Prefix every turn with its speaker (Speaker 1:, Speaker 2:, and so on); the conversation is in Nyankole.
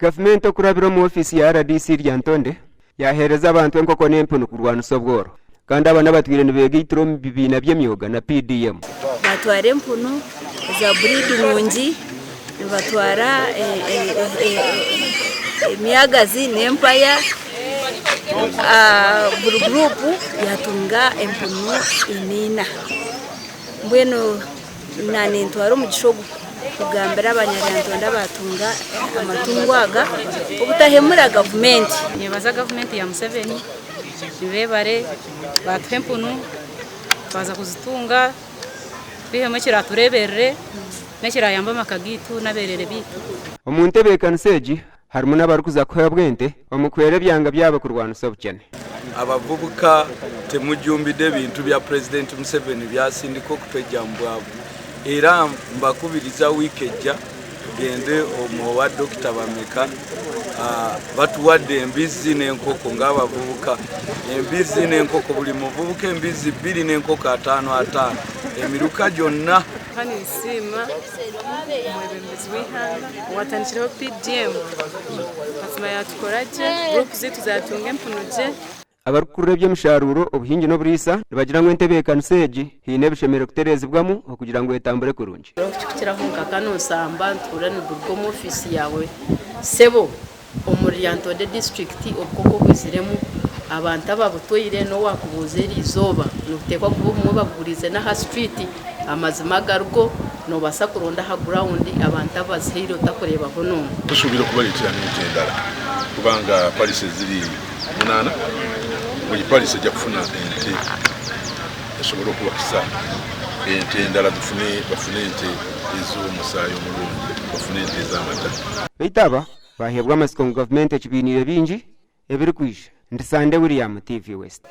Speaker 1: Gavumenti okurabira omu ofiisi ya rdc Lyantonde yaheereza abantu enkoko n'empunu kurwanisa obworo kandi aba n'abatwire nibegaitira omu bibiina by'emyoga na PDM.
Speaker 2: Nibatwara empunu eza buriidi nungi, nibatwara emyagazi n'empaya, buri guruupu yatunga empunu ina ina. Mbwenu Naanintwara omugisha ogu kugambira abanyaryantonde abaatunga amatungo aga obutahemura gavumenti.
Speaker 3: Ninyebaza gavumenti ya Museveni nibebare batuha empunu twaza kuzitunga twihemu ekiratureberere n'ekirayambe amaka gaitu n'aberere baitu.
Speaker 1: Omu ntebeekanisa egi harimu n'abarikuza kuheebwa ente omu kuhwera ebyanga byabo kurwanisa obukyene.
Speaker 4: Abavubuka temujumbide ebintu bya Purezidenti Museveni byasindika okutwegya mu bwavu era mbakubiriza wiiki ejja tugende omu owa Dokita Bameka batuwadde embizzi n'enkoko ng'abavubuka embizzi n'enkoko buli muvubuka embizzi bbiri n'enkoko ataano ataano emiruka gyonna.
Speaker 5: Ka ninsiima omwebembezi w'eihanga owaatandikireho PDM. Mazima yaatukora gye, guruupu zaitu zaatunga empunu gye.
Speaker 1: Abarikukurira eby'emisharuuro, obuhingi n'oburiisa nibagira ngu entebeekanisa egi haine ebishemereire kutereezibwamu okugira ngu etambure kurungi.
Speaker 6: Ekirikukiraho nka kanu nsamba nituhurira niguruga omu ofiisi yaawe sebo omuri Lyantonde disiturikiti obukooko bwiziremu abantu ababutwaire n'owakubuuza eriizooba nibuteekwa kuba obumwe babuguriize n'aha sitwiti amazima agarigo noobaasa kuronda aha gurawundi abantu abu bazihaire otakureebaho n'omwe.
Speaker 7: Tusuubira okubareetera n'ente endala kubanga parisi eziri munaana, buri parisi ejja kufuna ente esobole okubakisa ente endala zifune bafune ente ez'omusaayi omurungi, bafune ente ez'amata.
Speaker 1: Beitu aba baheebwa amatsiko ngu gavumenti ekibainiire bingi ebirikwija. Ndi Sande William, TV West.